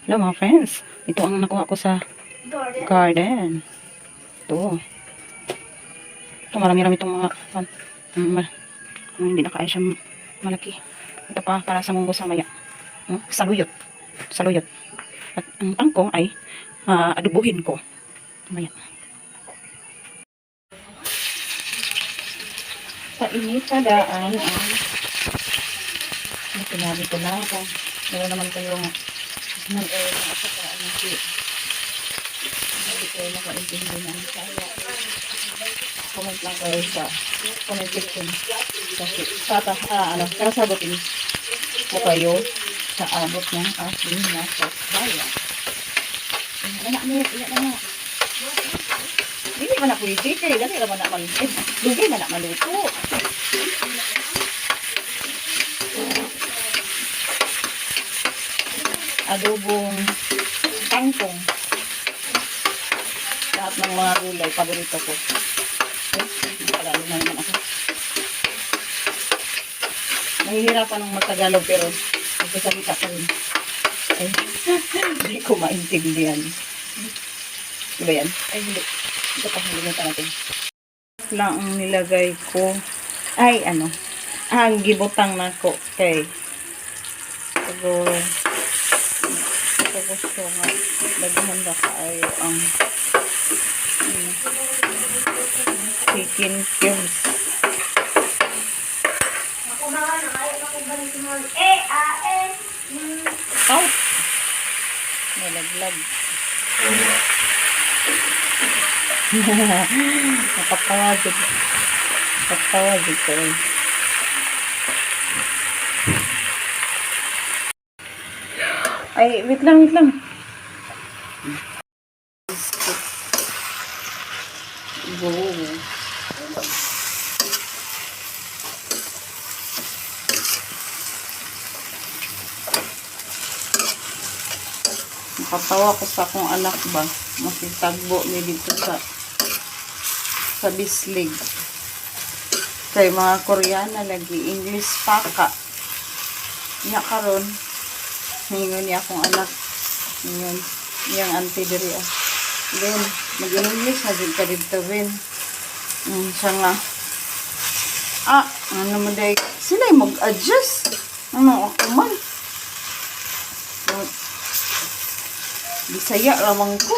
Hello, mga friends. Ito ang nakuha ko sa Garden. Garden. Ito. Ito, marami-rami itong mga hindi na kaya siya malaki. Ito pa, para sa munggo sa maya. Saluyot. Saluyot. At ang tangkong ay adubuhin ko. Maya. Sa init sa daan ang sinabi ko na kung meron naman kayong nag-earn at saka ano si hindi kayo makaintindi ng Bisaya. Comment lang kayo sa comment section. Kasi, ano, sasagutin ko kayo sa abot ng aking nasa bayan. Iya na, na, iya na, na. Dili man na pwede kay dali ra man na man. Eh, dugay man na maluto. Adobong kangkong. Lahat ng mga gulay, paborito ko. Eh, Tagalog na naman ako. Nahihirapan ng magtagalog pero nagsasalita pa rin. Ay, hindi ko maintindihan. Diba yan? Ay, hindi. Ito pa, halimutan natin. Lang ang nilagay ko. Ay, ano. Ang gibutang nako kay siguro ito gusto nga daghan ba kaayo ang ano, chicken cubes. Ako na nga, nakayo na kung balik mo. Eh, a, eh. Out! Nalaglag. Nakatawa jud. Nakatawa jud ko eh. Ay, wait lang, wait lang. Go. Nakatawa ko sa akong anak ba. Makitagbo ni dito sa bislig. Kay mga Koreana lagi English pa ka. Nya karon ningon niya akong anak. Ningon iyang auntie diri ah. Ben, mag-English na jud ka dito, Ben. Siya nga. Ah, ano mo day? Sila mag-adjust. Ano ako man? Bisaya ramang ko.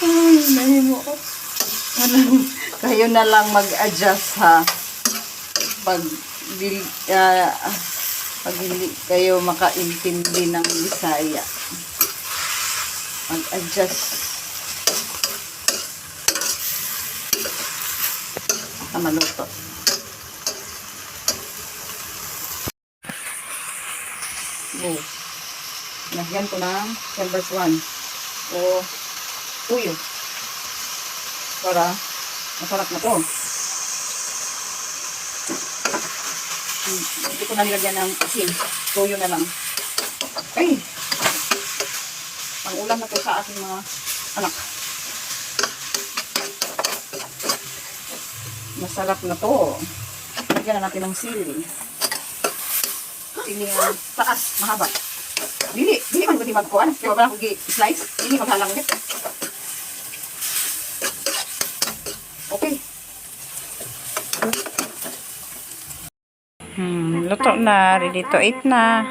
Ay, nahimo ko. Ano, kayo na lang mag-adjust ha. Pag, pag hindi kayo makaintindi ng Bisaya. Mag-adjust. Baka maluto. Go. Lagyan ko ng silver swan o tuyo para masarap na to. Hindi ko na nilagyan ng asin. Tuyo na lang. Ay! Pang-ulam na to sa aking mga anak. Masarap na to. Lagyan na natin ng sili. Sili ang taas, mahaba. Dili, dili man gud magkuan. Kay wala ko gi-slice, dili maghalang gid. Okay. Luto na. Ready to eat na.